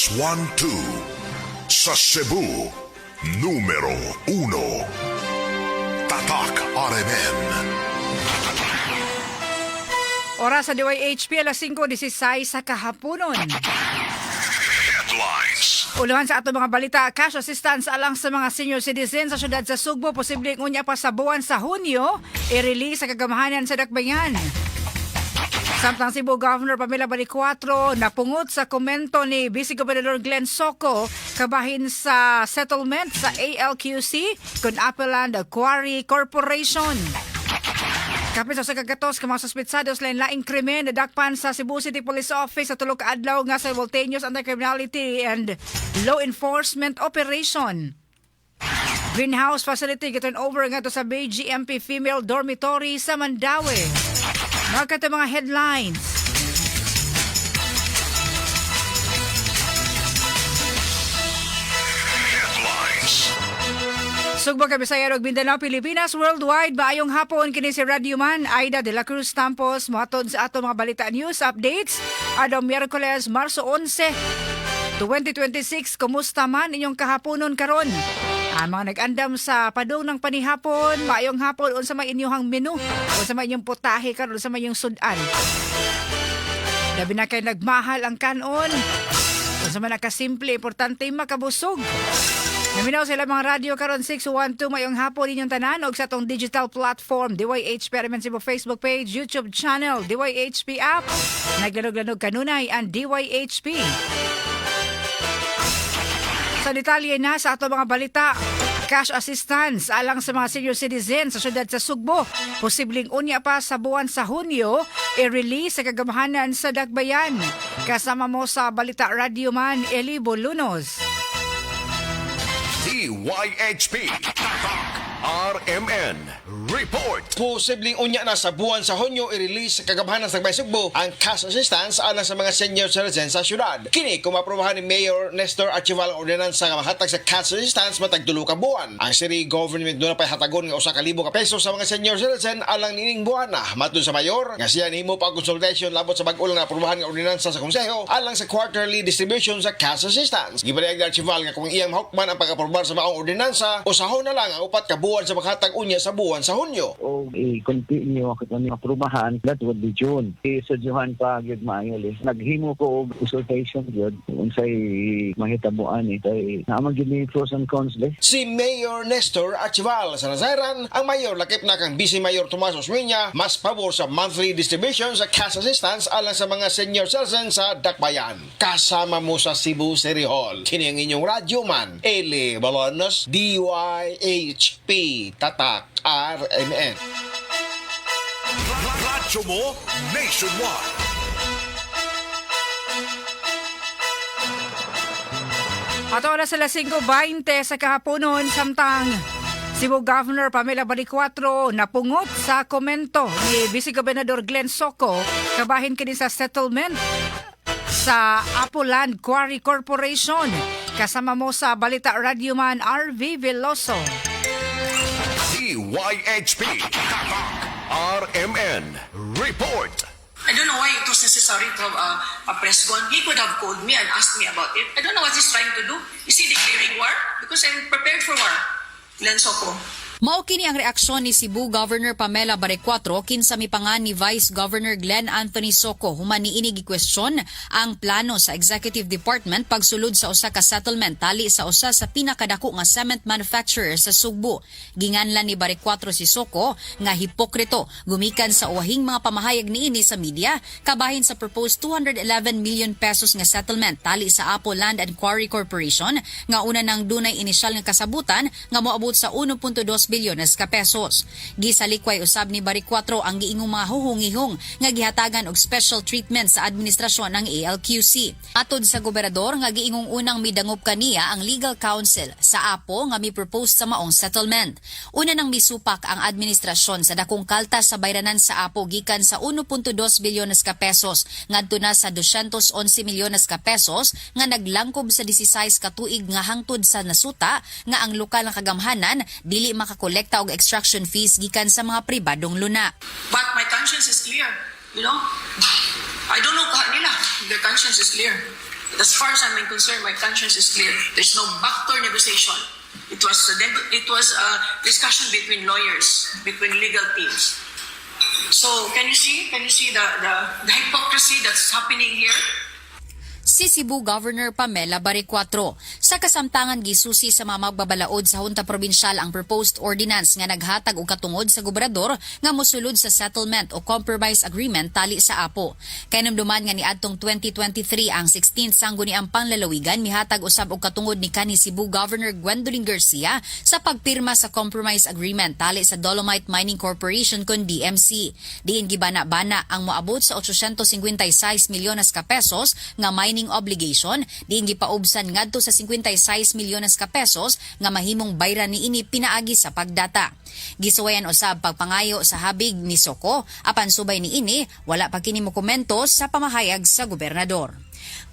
612. Sa Cebu, numero 1. Tatak RMN. Oras sa DYHP, alas 5:16 sa kahaponon. Headlines. Uluhan sa ato mga balita, cash assistance alang sa mga senior citizen sa syudad sa Sugbo, posibleng unya pa sa buwan sa Hunyo, i-release sa kagamhanan sa Dakbayan. Samtang Cebu Governor Pamela Baricuatro napungot sa komento ni Vice Gobernador Glenn Soco kabahin sa settlement sa ALQC kun Apo Land Quarry Corporation. Kapit sa kagatos ka mga suspetsados lain-laing krimen nadakpan sa Cebu City Police Office sa 3 ka adlaw nga simultaneous anti-criminality and law enforcement operation. Greenhouse facility giturn over ngadto sa BGMP female dormitory sa Mandaue. Mga kato mga headlines. Headlines. Sugbo, Kabisaya ug Mindanao, Pilipinas, worldwide, maayong hapon. Kini si Radio Man Aida de la Cruz Tampos mohatod sa ato mga balita, news updates adlaw Miyerkules, Marso 11, 2026. Kumusta man inyong kahaponon karon? Ang mga nag-andam sa padung ng panihapon, maayong hapon. Unsa may inyong menu? Unsa may inyong putahe karon? Unsa may inyong sudan? Labi na kay nagmahal ang kanon. Unsa man nakasimple, importante makabusog. Naminaw sila mga radyo karon, 612, mayong hapon inyong tanan og sa atong digital platform, DYHP RMN Cebu Facebook page, YouTube channel, DYHP app. Naglanog-lanog kanunay ang DYHP. Sa detalye na sa ato mga balita, cash assistance alang sa mga senior citizen sa syudad sa Sugbo, posibleng unya pa sa buwan sa Hunyo, i-release sa kagamhanan sa Dakbayan. Kasama mo sa Balita Radyo Man, Eli Bolunos. DYHP. Tatak RMN. Report. Posibleng unya na sa buwan sa Hunyo i-release sa kagamhanan sa Dakbayan Sugbo ang cash assistance alang sa mga senior citizens sa syudad. Kini kung maprobahan ni Mayor Nestor Archival ang ordinansa nga mahatag sa cash assistance matag 2 ka buwan. Ang city government duna pay hatagon nga 1,000 ka peso sa mga senior citizen alang niining buwan na. Matud sa mayor nga siya nihimo pa consultation labot sa bag-o lang naprobahan nga ordinansa sa konseho alang sa quarterly distribution sa cash assistance. Gibalihag ni Archival nga kung iyang mahukman ang pag-aprobar sa maong ordinansa, usahon na lang ang 4 ka buwan sa paghatag unya sa buwan sa Hunyo. O i-continue ako ni aprubahan, that would be June. Isudyuhan pa gyud maayo eh. Naghimo ko og consultation gyud unsay mahitabuan eh. Kay naa man gyud ni pros and cons le. Si Mayor Nestor Archival sa Nasayran, ang mayor lakip na kang Vice Mayor Tomas Osmeña, mas pabor sa monthly distribution sa cash assistance alang sa mga senior citizens sa Dakbayan. Kasama mo sa Cebu City Hall. Kini ang inyong radyo man, Eli Balonos, DYHP, Tatak, RMN. Radyo mo nationwide. Ato oras sa 5:20 sa kahaponon, samtang Cebu Governor Pamela Baricuatro napungot sa komento ni Vice Gobernador Glenn Soco kabahin kini sa settlement sa Apo Land Quarry Corporation. Kasama mo sa Balita Radyoman RV Veloso. DYHP. Tatak RMN. Report. I don't know why it was necessary to have a press con. He could have called me and asked me about it. I don't know what he's trying to do. Is he declaring war? Because I'm prepared for war. Glenn Soco. Mao kini ang reaksyon ni Cebu Governor Pamela Baricuatro kinsa mipangan ni Vice Governor Glenn Anthony Soco human niini gikwestiyon ang plano sa Executive Department pagsulod sa usa ka settlement tali sa usa sa pinakadako nga cement manufacturer sa Sugbo. Ginganlan ni Baricuatro si Soco nga hipokrito gumikan sa uwahing mga pamahayag niini sa media kabahin sa proposed 211 million pesos nga settlement tali sa Apo Land and Quarry Corporation nga una nang dunay inisyal nga kasabutan nga moabot sa 1.2 bilyones ka pesos. Gisalikway usab ni Baricuatro ang giingong mga huhungihong nga gihatagan og special treatment sa administrasyon ng ALQC. Atod sa gobernador nga giingong unang midangop kaniya ang legal counsel sa APO nga mi-propose sa maong settlement. Una nang misupak ang administrasyon sa dakong kaltas sa bayranan sa APO gikan sa 1.2 bilyones ka pesos ngadto na sa 211 milyones ka pesos nga naglangkob sa 16 ka tuig nga hangtod sa nasuta nga ang lokal nga kagamhanan dili makakolekta og extraction fees gikan sa mga pribadong luna. But my conscience is clear. I don't know nila. Their conscience is clear. But as far as I'm concerned, my conscience is clear. There's no backdoor negotiation. It was a discussion between lawyers, between legal teams. So can you see? Can you see the hypocrisy that's happening here? Si Cebu Governor Pamela Baricuatro. Sa kasamtangan, gisusi sa mga magbabalaod sa Junta Provincial ang proposed ordinance nga naghatag og katungod sa gobernador nga mosulod sa settlement o compromise agreement tali sa Apo. Kahinumduman nga niadtong 2023 ang 16th Sangguniang Panlalawigan mihatag usab og katungod ni kanhi Cebu Governor Gwendolyn Garcia sa pagpirma sa compromise agreement tali sa Dolomite Mining Corporation kon DMC. Diin gibana-bana ang moabot sa 856 milyones ka pesos nga mining obligation, diin gipaubsan ngadto sa 56 milyones ka pesos nga mahimong bayran niini pinaagi sa pagdata. Gisuwayan usab pagpangayo sa habig ni Soco, apan subay niini wala pa kini mokomento sa pamahayag sa gobernador.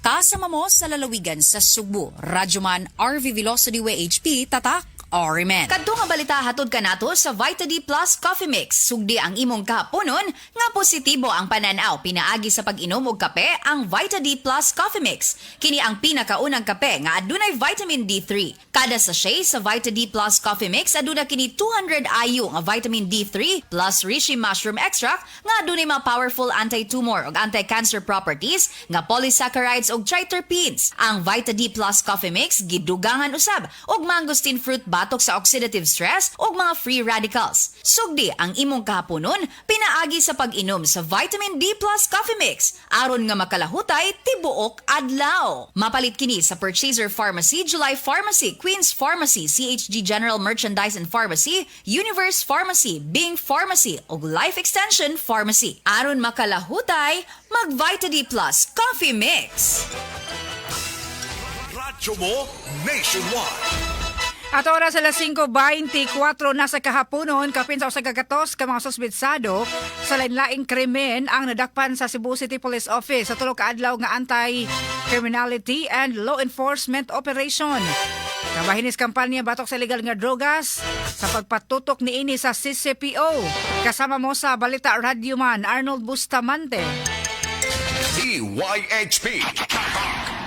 Kasama mo sa lalawigan sa Sugbo, Radyoman RV Veloso DWHP, Tatak RMN. Kadto nga balita hatod kanato sa Vita D Plus Coffee Mix. Sugdi ang imong kahaponon nga positibo ang pananaw pinaagi sa pag-inom og kape ang Vita D Plus Coffee Mix. Kini ang pinakaunang kape nga adunay vitamin D3. Kada sachet sa Vita D Plus Coffee Mix aduna kini 200 IU nga vitamin D3 plus reishi mushroom extract nga adunay mga powerful anti-tumor ug anti-cancer properties nga polysaccharides ug triterpenes. Ang Vita D Plus Coffee Mix gidugangan usab og mangosteen fruit batok sa oxidative stress ug mga free radicals. Sugdi ang imong kahaponon pinaagi sa pag-inom sa Vitamin D Plus Coffee Mix aron nga makalahutay tibuok adlaw. Mapalit kini sa Purchaser Pharmacy, July Pharmacy, Queens Pharmacy, CHG General Merchandise and Pharmacy, Universe Pharmacy, Bing Pharmacy ug Life Extension Pharmacy. Aron makalahutay, mag Vita D Plus Coffee Mix. Radyo mo nationwide. At oras alas 5:24 na sa kahaponon, kapin sa 100 ka mga suspitsado sa lain-laing krimen ang nadakpan sa Cebu City Police Office sa 3 ka adlaw nga anti-criminality and law enforcement operation. Kabahin is kampanya batok sa illegal nga drogas sa pagpatutok niini sa CCPO. Kasama mo sa Balita Radyoman Arnold Bustamante. DYHP.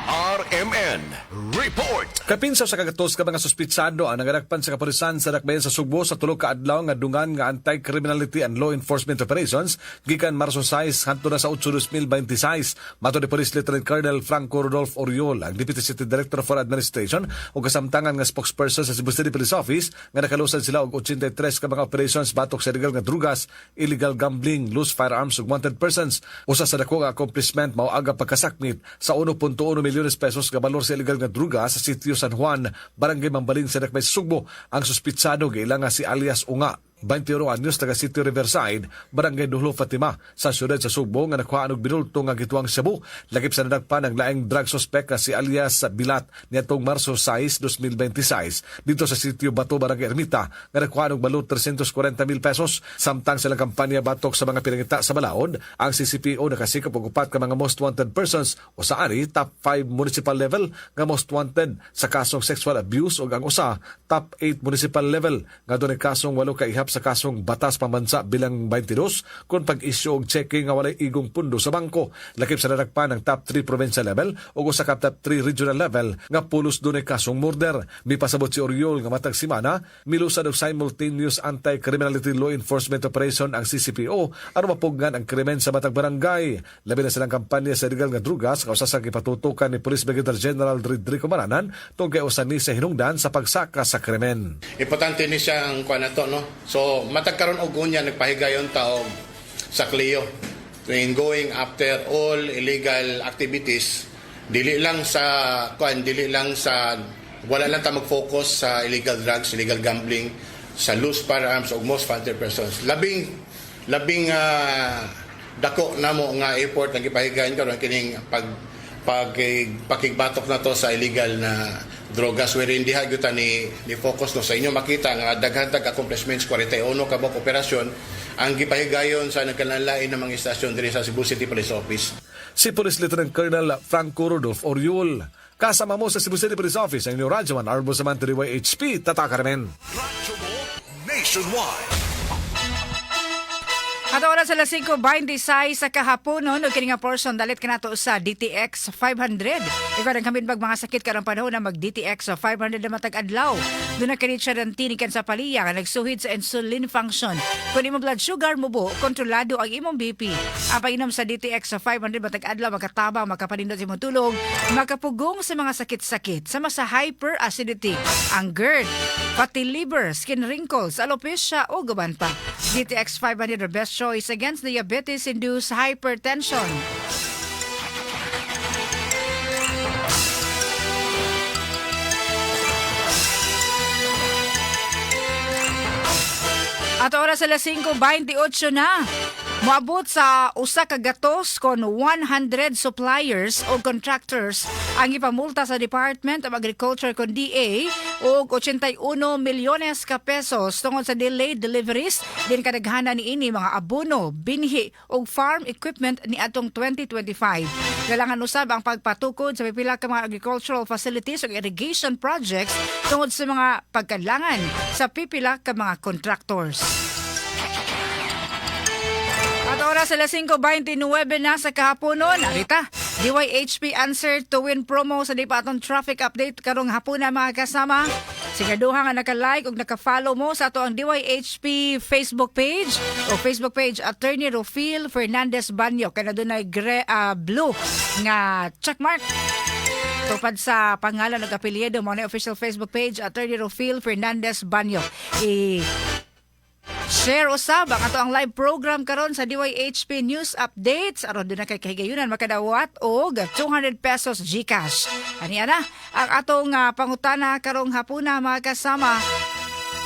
RMN Report. Kapin sa 100 ka mga suspitsado ang nangadakpan sa kapulisan sa dakbayan sa Sugbo sa 3 ka adlaw nga dungan nga anti-criminality and law enforcement operations gikan Marso 6 hangtod na sa 8, 2026. Matod ni Police Lieutenant Colonel Franco Rodolfo Oriol, ang Deputy City Director for Administration ug kasamtangan nga spokesperson sa Cebu City Police Office, nga nakalusad sila og 83 ka mga operations batok sa illegal nga drugas, illegal gambling, loose firearms ug wanted persons. Usa sa dako nga accomplishment mao aga pagkasakmit sa 1.1 milyones pesos nga balor sa illegal nga druga sa sitio San Juan, Barangay Mambaling sa Dakbay sa Sugbo. Ang suspitsado giila nga si alias Unga, 21 anyos, taga Sitio Riverside, Barangay Duhlo Fatima, sa siyudad sa Sugbo nga nakuhaan og binulto nga gituang shabu. Lakip sa nadakpan ang laing drug suspect nga si alias Bilat niadtong Marso 6, 2026 dito sa Sitio Bato, Barangay Ermita nga nakuhaan og balor 340 mil pesos. Samtang sa kampanya batok sa mga pinangita sa balaod, ang CCPO nakasikap og upat ka mga most wanted persons o sa ari top 5 municipal level nga most wanted sa kasong sexual abuse ug ang usa top 8 municipal level nga dunay kasong walo ka ihap sa kasong Batas Pambansa bilang 22 kung pag-isyu og tseke nga walay igong pundo sa bangko. Lakip sa nadakpan ang top 3 provincial level ug usa ka top 3 regional level nga pulos dunay kasong murder. Mipasabot si Oriol nga matag semana milusad og simultaneous anti-criminality law enforcement operation ang CCPO aron mapugnan ang krimen sa matag barangay. Labi na silang kampanya sa illegal nga drugas nga usa sa gipatutukan ni Police Brigadier General Rodrigo Maranan tungkol kay usa ni sa hinungdan sa pagsaka sa krimen. Importante ni siya ang kuan na to, no? So, matag karon og unya nagpahigayon ta og sa CLEO in going after all illegal activities, dili lang sa kuan, dili lang sa, wala lang ta mag-focus sa illegal drugs, illegal gambling, sa loose firearms ug most wanted persons. Labing labing dako namo nga effort ang gipahigayon karon kining pag pag pakigbatok na to sa illegal na drogas, wherein diha gyud ta ni focus, no? Sa inyo makita nga daghan tag accomplishments, 41 ka buok operasyon ang gipahigayon sa nagkalain ng mga istasyon diri sa Cebu City Police Office. Si Police Lieutenant Colonel Franco Rodolfo Oriol. Kasama mo sa Cebu City Police Office ang inyong Radyoman Arbo Samantha DYHP, Tatak RMN. Radyo mo nationwide. Ato oras alas 5:26 sa kahaponon ug kini nga portion dalit kanato sa DTX 500. Ikaw ang kamit mag mga sakit karong panahon na mag DTX 500 na matag adlaw. Duna kini siya ng tinikan sa paliya nga nagsuhid sa insulin function. Kung imong blood sugar mubo, kontrolado ang imong BP. Ang pag-inom sa DTX 500 matag adlaw makatabang, makapanindot sa imong tulog, makapugong sa mga sakit-sakit, sama sa hyperacidity, ang GERD, fatty liver, skin wrinkles, alopecia o uban pa. DTX 500, the best choice against diabetes-induced hypertension. At oras alas 5:28 na. Moabot sa 1 100 suppliers o contractors ang ipamulta sa Department of Agriculture kon DA og 81 milyones ka pesos tungod sa delayed deliveries din kadaghanan niini mga abono, binhi ug farm equipment niadtong 2025. Kailangan usab ang pagpatukod sa pipila ka mga agricultural facilities ug irrigation projects tungod sa mga pagkanlangan sa pipila ka mga contractors. At oras alas 5:29 na sa kahaponon. Arita, DYHP answer to win promo sa di pa atong traffic update karong hapuna, mga kasama. Siguraduha nga naka-like ug naka-follow mo sa ato ang DYHP Facebook page o Facebook page Attorney Rufil Fernandez Banyo. Kaya dunay blue nga check mark. Tupad sa pangalan ug apelyido mo na official Facebook page Attorney Rufil Fernandez Banyo. I share usab ang ato ang live program karon sa DYHP News Updates aron duna kay kahigayunan makadawat og 200 pesos GCash. Ani na ang atong pangutana karong hapuna, mga kasama.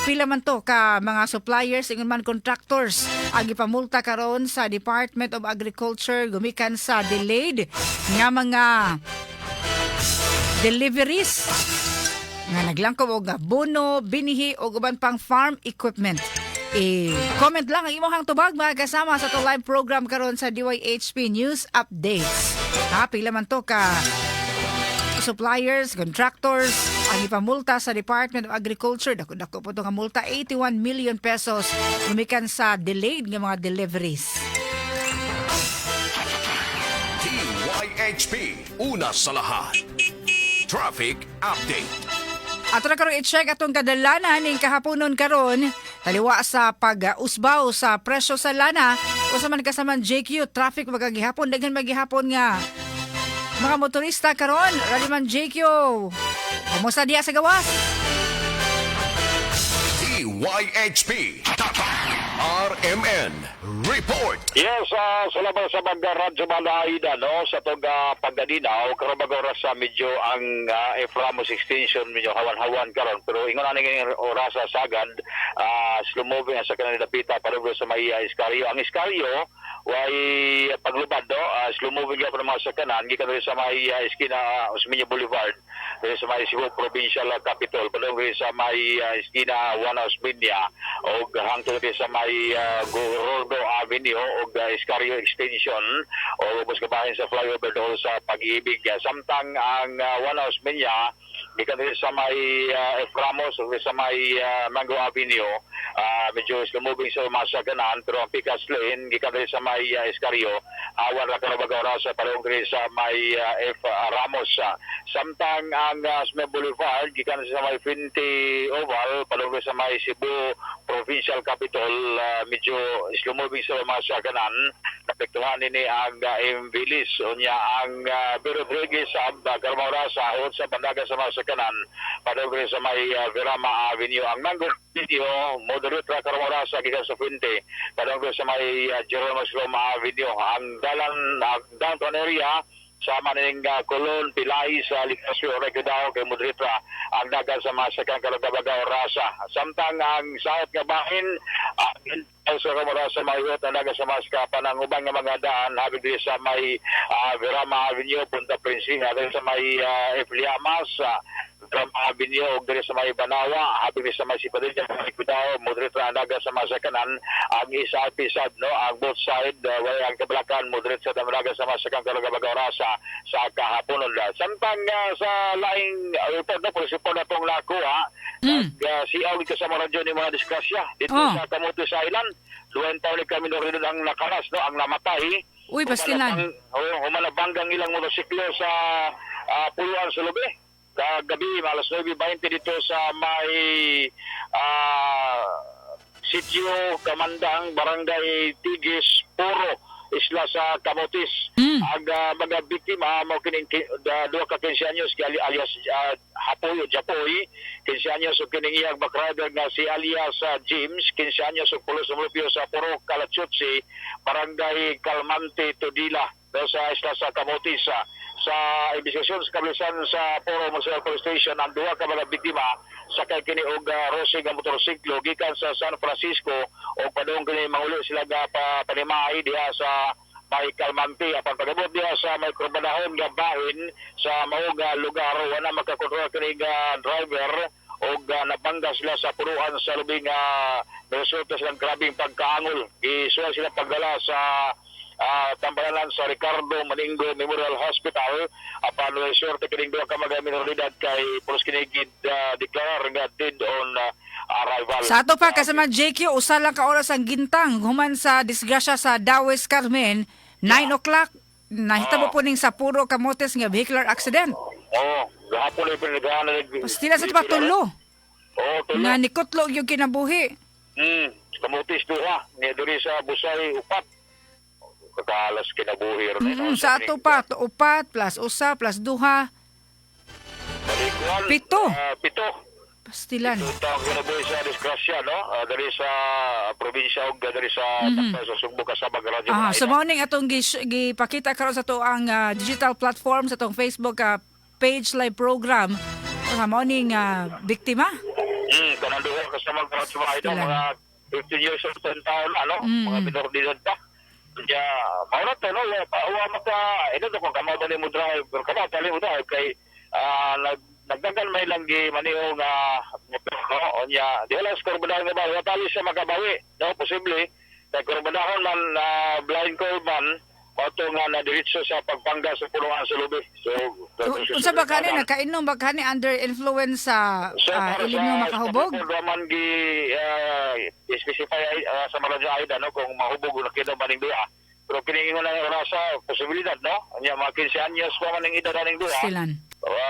Pila man to ka mga suppliers, ingon man contractors ang gipamulta karon sa Department of Agriculture gumikan sa delayed nga mga deliveries nga naglangkob og abono, binhi o uban pang farm equipment? I-comment lang ang imong tubag, mga kasama, sa atong live program karon sa DYHP News Updates. Ha, pila man to ka suppliers, contractors ang ipamulta sa Department of Agriculture? Dako-dako po ito nga multa, 81 million pesos gumikan sa delayed nga mga deliveries. DYHP, una sa lahat. Traffic Update. Ato na karon i-check atong kadalanan ning kahaponon karon taliwa sa pag-usbaw sa presyo sa lana. Usa man kasaman JQ, traffic magagihapon, daghan magihapon nga mga motorista karon. Raliman JQ, kumusta diya sa gawas? DYHP, Tatak, RMN, Report. Yes, salamat sa mag-radyo Malaida, no, sa tong paggadinaw karon bag oras sa medyo ang F. Ramos Extension medyo hawan-hawan karon, pero ingon ani nga orasa sagad, slow moving sa kanang dapita padung sa may Escario. Ang Escario way paglubad, no, slow moving gyapon ang mga sakanan gikan diri sa may eskina Osmeña Boulevard diri sa may Cebu Provincial Capital padung diri sa may eskina Juan Osmeña og hangtod diri sa may Gorordo Avenue og Escario Extension o ubos kabahin sa flyover doon sa Pag-ibig. Samtang ang Juan Osmeña gikan diri sa may F. Ramos o sa may Mango Avenue, medyo slow moving sa mga sakanan, pero ang Picas Lane gikan diri sa may Escario awan ra karon bag oras padung diri sa may F. Ramos. Samtang ang Osmeña Boulevard gikan sa may Fuente Oval padung diri sa may Cebu Provincial Capital, medyo slow moving sa mga sakanan. Apektuhan nini ang MV Lis. Unya ang B. Rodriguez sa karong orasa hot sa bandaga sa mga sakanan padung diri sa may Verama Avenue. Ang Mango Avenue moderate ra karong orasa gikan sa Fuente padung diri sa may Geronimo Loma Avenue. Ang dalan downtown area sama ning Colon, Pilay sa Legazpi o Recudao kay moderate ra ang dagan sa mga sakyan karong orasa. Samtang ang south nga bahin ang sa orasa mahihot ang dagan sa mga skapan. Ang ubang nga mga daan habi diri sa may Verama Avenue Punta Princesa diri sa may F. Llamas, Verama Avenue ug diri sa may Banawa habi diri sa may Sipadilla Recudao moderate ra ang dagan sa mga sakanan. Ang isa sad, no, ang both side way ang kabalakan moderate sa dagan sa mga sakyan karong orasa sa kahaponon. Samtang sa laing report, no, police report na itong nakuha Siaw gid kasama radyo ni mga disgrasya dito sa Camotes Island. Duha taon ni kami rin ang nakalas, no, ang namatay. Uy, pastilan. Oh, humanabanggang ilang motorsiklo sa Puluan sa Lubi. Kagabi, alas 9:20 dito sa may Sitio Kamandang, Barangay Tigis, Puro, isla sa Camotes. Ang mga biktima mao kining duha ka 15 anyos kay alias Hapoy o Japoy, 15 anyos, ug kining iyang backrider nga si alias James, 15 anyos, ug pulos sa sa Puro Kalachutsi, Barangay Calmante, Tudila, do sa isla sa Camotes. Sa investigasyon sa kapulisan sa Poro Municipal Police Station, ang duha ka mga biktima sakay kini og rose nga motorsiklo gikan sa San Francisco o padung kini manguli sila ga pa panimahay diha sa may Calmante. Apan pag-abot diha sa may kurbadahon nga bahin sa mao nga lugar, wala makakontrol kini nga driver og nabangga sila sa puruan sa lubi nga resulta silang grabing pagkaangol. Gisuway sila pagdala sa tambalanan sa Ricardo Maningo Memorial Hospital, apan resulta kining duha ka mga minoridad kay pulos kini gid deklarar nga dead on arrival. Sa ato pa kasama JQ, usa lang ka oras ang gintang human sa disgrasya sa Dawes Carmen, 9 o'clock nahitabo po ning sa Puro Camotes nga vehicular accident. Oh, gahapon ay pinagahan na. Pastila sa pa tulo Oh, tulo. nga nikutlo yung kinabuhi. Camotes duha, niya diri sa Busay upat. Kakalas kinabuhi ron. Sa ato pa, upat plus usa plus duha, Balikuan, pito. Pito. Pastilan. Ito ang kinabuhi sa disgrasya, no? Diri sa probinsya ug diri sa sa Sugbo kasama radyo. So mao ning atong gipakita karon sa ato ang digital platform sa atong Facebook page live program. Mao ning biktima. Kanang duha kasama radyo mga idol, Pastilan. mga 15 years old 10 taon, ano? Mga minor de edad pa. Kaya, mao na to, no? Wa pa wa maka, ino to kung kamo dali mo drive, pero kamo dali mo drive kay nagdagan may lang gi maniho nga motor, no? Unya, di lang sa kurbadahan nga ba, wa tali siya makabawi, no? Posible kay kurbadahon man na blind call man, mao to nga na diretso sa pagpangga sa punuan sa lubi. So, Unsa ba kani, nakainom ba kani under influence sa So, para ilim nga makahubog? Sa man gi specify sa mga Aida, no, kung mahubog o nakita ba ning duha. Pero kiningon lang ang orasa, posibilidad, no? Nya mga 15 anyos pa man ang edad aning duha. Pastilan.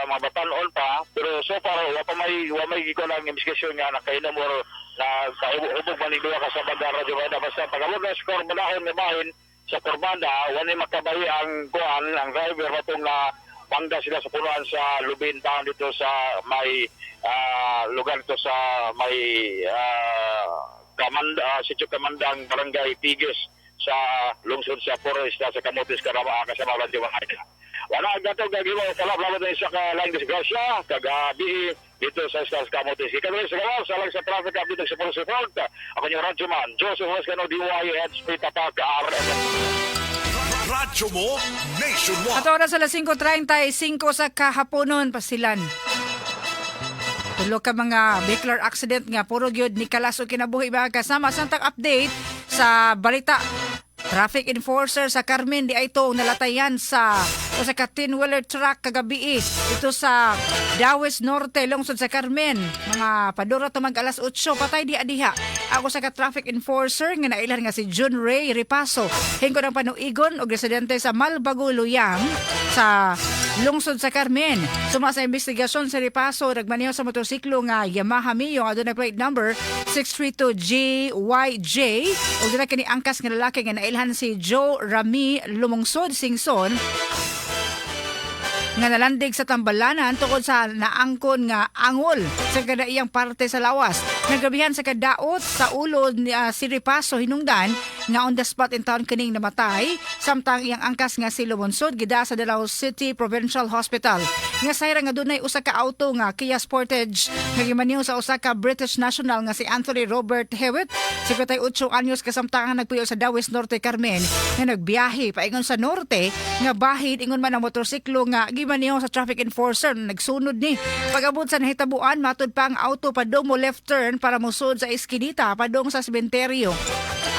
Mga batan-on pa, pero so far wa pa may wa may giko lang investigasyon nga nakainom or na kahubog man ning duha ka sa bagara di ba, basta pag-abot na sa korbadahon nga bahin sa korbada, wa ni makabawi ang kuan, ang driver matong na bangga sila sa punuan sa Lubin town dito sa may lugar dito sa may Kamanda, Sitio Kamandang, Barangay Tigis sa lungsod sa Puro Isla sa Camotes Karama kasama radyo mga idol. Wala ang gato gagimo kalab labot na isa ka lang disgrasya kagabi dito sa Isla sa Camotes. Ikaw sa gawas sa lang sa traffic update sa Puro Support. Ako yung radyo man Joseph Huescano, DYH Tatak RM. Radyo mo nationwide. At oras alas 5:35 sa kahaponon, pasilan. Tulo ka mga vehicular accident nga puro gyud ni kalas og kinabuhi, mga kasama. Samtang update sa balita. Traffic enforcer sa Carmen di ay ito nalatayan sa usa ka 10-wheeler truck kagabi ito sa Dawes Norte, lungsod sa Carmen. Mga padura to mag alas 8, patay di adiha ako sa ka traffic enforcer nga nailhan nga si June Ray Ripaso. Hingkod ang panuigon og residente sa Malbago, Luyang sa lungsod sa Carmen. Suma sa investigasyon, sa Ripaso nagmaneho sa motorsiklo nga Yamaha Mio nga adunay plate number 632 GYJ ug dunay kini angkas nga lalaki nga nailhan si Joe Rami Lumungsod Singson nga nalandig sa tambalanan tungod sa naangkon nga angol sa kada iyang parte sa lawas. Nagabihan sa kadaot sa ulo ni si Ripaso hinungdan nga on the spot in town kining namatay, samtang iyang angkas nga si Lumonsod gida sa Davao City Provincial Hospital. Nga sayra nga dunay usa ka auto nga Kia Sportage nga gimaniho sa usa ka British national nga si Anthony Robert Hewitt, 58 anyos, kasamtangan nagpuyo sa Dawes Norte, Carmen, nga nagbiyahe paingon sa norte nga bahin, ingon man ang motorsiklo nga gimaniho sa traffic enforcer nagsunod ni. Pag-abot sa nahitabuan, matud pa ang auto padung mo left turn para mosud sa eskinita padung sa sementeryo.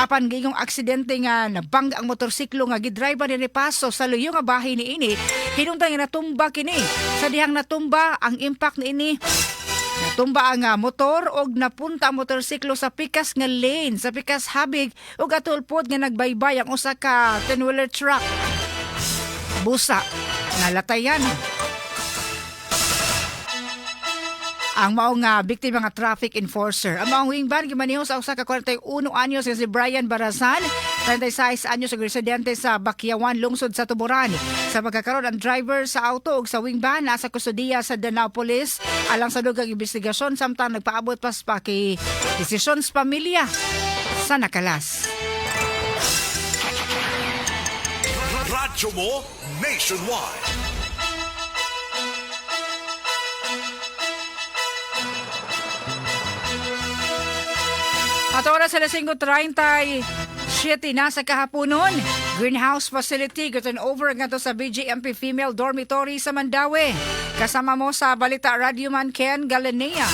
Apan giingong aksidente nga nabangga ang motorsiklo nga gidriver ni Repaso sa luyo nga bahin niini. Hinungdan nga natumba kini. Sa dihang natumba, ang impact niini Natumba ang motor og napunta ang motorsiklo sa pikas nga lane sa pikas habig ug atulpod nga nagbaybay ang usa ka 10-wheeler truck. Busa nalatayan ang mao nga biktima nga traffic enforcer. Ang maong wing van gimaneho sa usa ka 41 anyos nga si Brian Barazan, 36 anyos ug residente sa Bakyawan, lungsod sa Tuburan. Sa pagkakaroon, ang driver sa auto ug sa wing van nasa kustodiya sa Danao Police alang sa dugang investigasyon samtang nagpaabot pa sa paki desisyon sa pamilya sa nakalas. Radyo mo nationwide. At oras alas 5:37 na sa kahaponon. Greenhouse facility gotten over ngadto sa BJMP Female Dormitory sa Mandaue. Kasama mo sa balita, Radyoman Ken Galanea.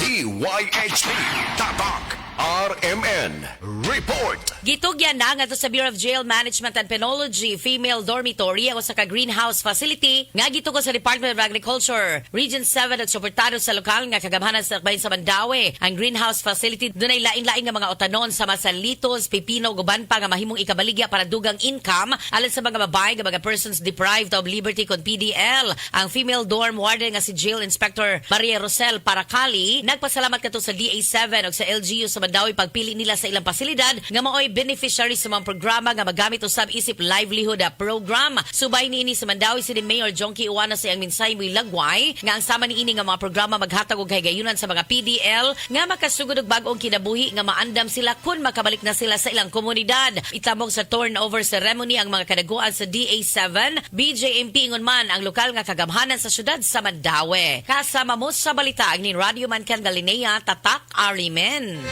DYHP Tatak RMN Report. Gitugyan na ngadto sa Bureau of Jail Management and Penology Female Dormitory ang usa ka greenhouse facility nga gitugon sa Department of Agriculture Region 7 at suportado sa lokal nga kagamhanan sa bahin sa Mandaue. Ang greenhouse facility dunay lain-lain nga mga utanon sama sa litos, pipino ug uban pa nga mahimong ikabaligya para dugang income alang sa mga babae nga mga persons deprived of liberty kon PDL. Ang female dorm warden nga si Jail Inspector Maria Rosel Paracali nagpasalamat kadto sa DA7 ug sa LGU sa Mandaue pagpili nila sa ilang pasilidad nga maoy beneficiary sa mga programa nga magamit usab isip livelihood program. Subay niini sa Mandaue City Mayor Jonkie Ouano sa iyang mensahe milagway nga ang sama niini nga mga programa maghatag og kahigayunan sa mga PDL nga makasugod og bag-ong kinabuhi nga maandam sila kun makabalik na sila sa ilang komunidad. Itamok sa turnover ceremony ang mga kadaguan sa DA7, BJMP ingon man ang lokal nga kagamhanan sa syudad sa Mandaue. Kasama mo sa balita ang ning Radyo Man Ken Galinea, Tatak Arimen.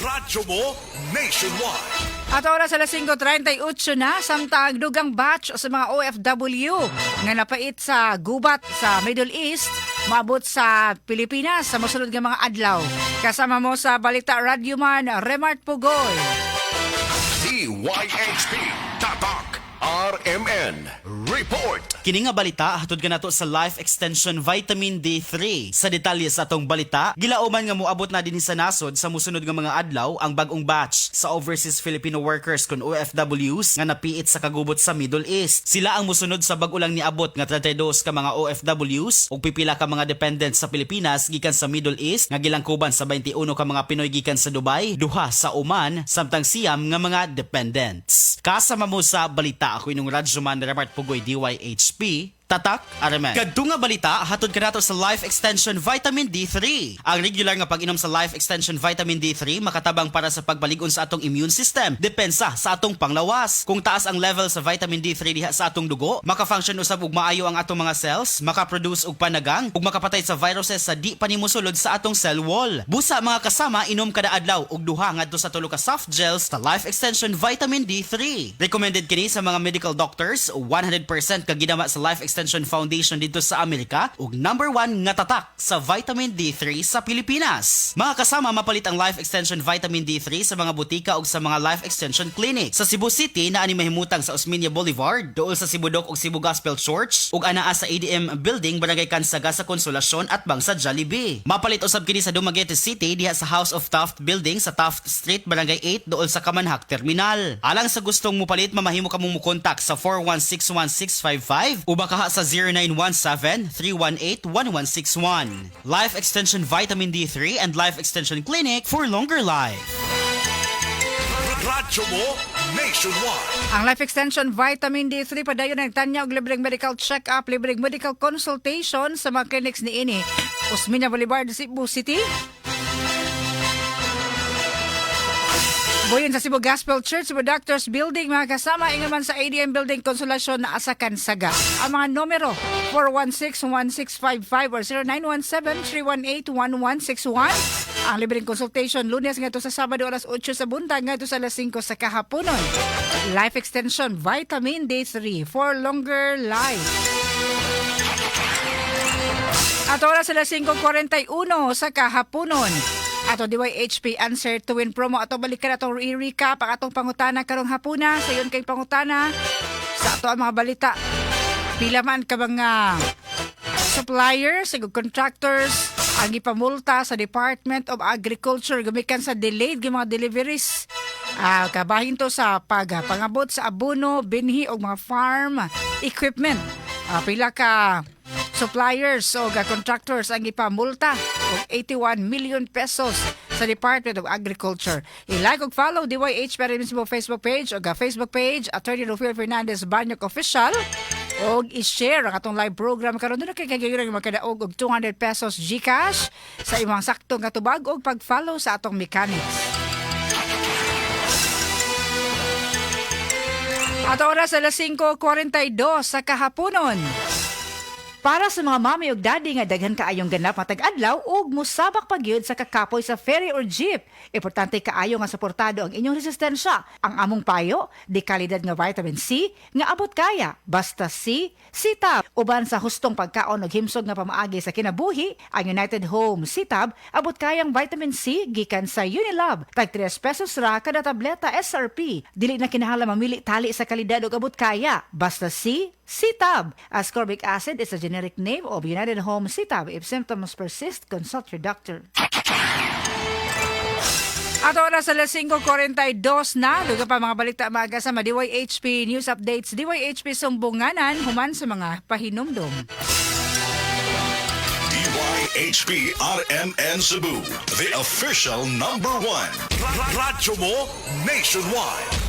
Radyo mo nationwide. At oras alas 5:38 na, samtang dugang batch sa mga OFW nga napait sa gubat sa Middle East maabot sa Pilipinas sa mosunod nga mga adlaw. Kasama mo sa balita, Radyoman Remart Pugoy. DYHP Tatak RMN Report. Kini nga balita hatod kanato sa Life Extension Vitamin D3. Sa detalye sa atong balita, gilauman nga moabot na dinhi sa nasod sa musunod nga mga adlaw ang bag-ong batch sa overseas Filipino workers kon OFWs nga napiit sa kagubot sa Middle East. Sila ang musunod sa bag-o lang niabot nga 32 ka mga OFWs ug pipila ka mga dependents sa Pilipinas gikan sa Middle East nga gilangkuban sa 21 ka mga Pinoy gikan sa Dubai, duha sa Oman, samtang siyam nga mga dependents. Kasama mo sa balita, ako inyong Radyoman Remart Pugoy, DYHP, Tatak RMN. Kadto nga balita hatod kanato sa Life Extension Vitamin D3. Ang regular nga pag-inom sa Life Extension Vitamin D3 makatabang para sa pagbalig-on sa atong immune system, depensa sa atong panglawas. Kung taas ang level sa vitamin D3 diha sa atong dugo, maka-function usab og maayo ang atong mga cells, maka-produce og panagang ug makapatay sa viruses sa di pa nimo sulod sa atong cell wall. Busa, mga kasama, inom kada adlaw og duha ngadto sa tulo ka soft gels sa Life Extension Vitamin D3. Recommended kini sa mga medical doctors, 100% kagidama sa Life Extension Foundation dito sa Amerika ug number 1 nga tatak sa vitamin D3 sa Pilipinas. Mga kasama, mapalit ang Life Extension Vitamin D3 sa mga butika ug sa mga Life Extension Clinic. Sa Cebu City naa ni mahimutang sa Osmeña Boulevard, duol sa Cebu Doc ug Cebu Gospel Church ug anaa sa ADM Building, Barangay Kansaga sa Consolacion at bang sa Jollibee. Mapalit usab kini sa Dumaguete City diha sa House of Taft Building sa Taft Street, Barangay 8, duol sa Kamanhak Terminal. Alang sa gustong mupalit, mamahimo kamong mukontak sa 4161655 o baka sa 0917-318-1161. Life Extension Vitamin D3 and Life Extension Clinic for longer life. Radyo mo nationwide. Ang Life Extension Vitamin D3 padayon nagtanya og libreng medical check-up, libreng medical consultation sa mga clinics niini: Osmeña Boulevard, Cebu City, Buyin sa Cebu Gospel Church, Cebu Doctors Building, mga kasama, ingon man sa ADM Building, Consolacion na asa Kansaga. Ang mga numero, 416-1655 or 0917-318-1161. Ang libreng consultation, Lunes ngadto sa Sabado, alas 8 sa buntag ngadto sa alas 5 sa kahaponon. Life Extension Vitamin D3 for longer life. At oras alas 5:41 sa kahaponon. Ato DYHP Answer to Win promo. Ato balikan atong i-recap ang atong pangutana karong hapuna. Sayon kay pangutana sa ato ang mga balita. Pila man ka mga Suppliers ug contractors ang gipamulta sa Department of Agriculture gumikan sa delayed nga mga deliveries. Kabahin to sa pagpangabot sa abono, binhi ug mga farm equipment. Pila ka suppliers o contractors ang gipamulta og 81 million pesos sa Department of Agriculture. I-like ug follow DYHP mismo Facebook page o Facebook page Attorney Rufil Fernandez Banyok Official og i-share ang atong live program karon. Duna kay kagayuran makadaog og 200 pesos GCash sa imong sakto nga tubag og pag-follow sa atong mechanics. At oras alas 5:42 sa kahaponon. Para sa mga mami ug daddy nga daghan kaayong ganap matag adlaw ug mosabak pa gyud sa kakapoy sa ferry or jeep. Importante kaayo nga suportado ang inyong resistensya. Ang among payo, di kalidad nga vitamin C nga abot kaya. Basta C, C-Tab. Uban sa hustong pagkaon ug himsog nga pamaagi sa kinabuhi, ang United Home C-Tab abot kayang vitamin C gikan sa Unilab. Tag 3 pesos ra kada tableta SRP. Dili na kinahanglan mamili tali sa kalidad ug abot kaya. Basta C, C-Tab. Ascorbic acid is a generic name of United Home C-Tab. If symptoms persist, consult your doctor. At oras alas 5:42 na, dughan pa mga balita maaga sa mga DYHP News Updates, DYHP Sumbunganan, human sa mga pahinumdom. DYHP RMN Cebu, the official number one. Radyo mo nationwide.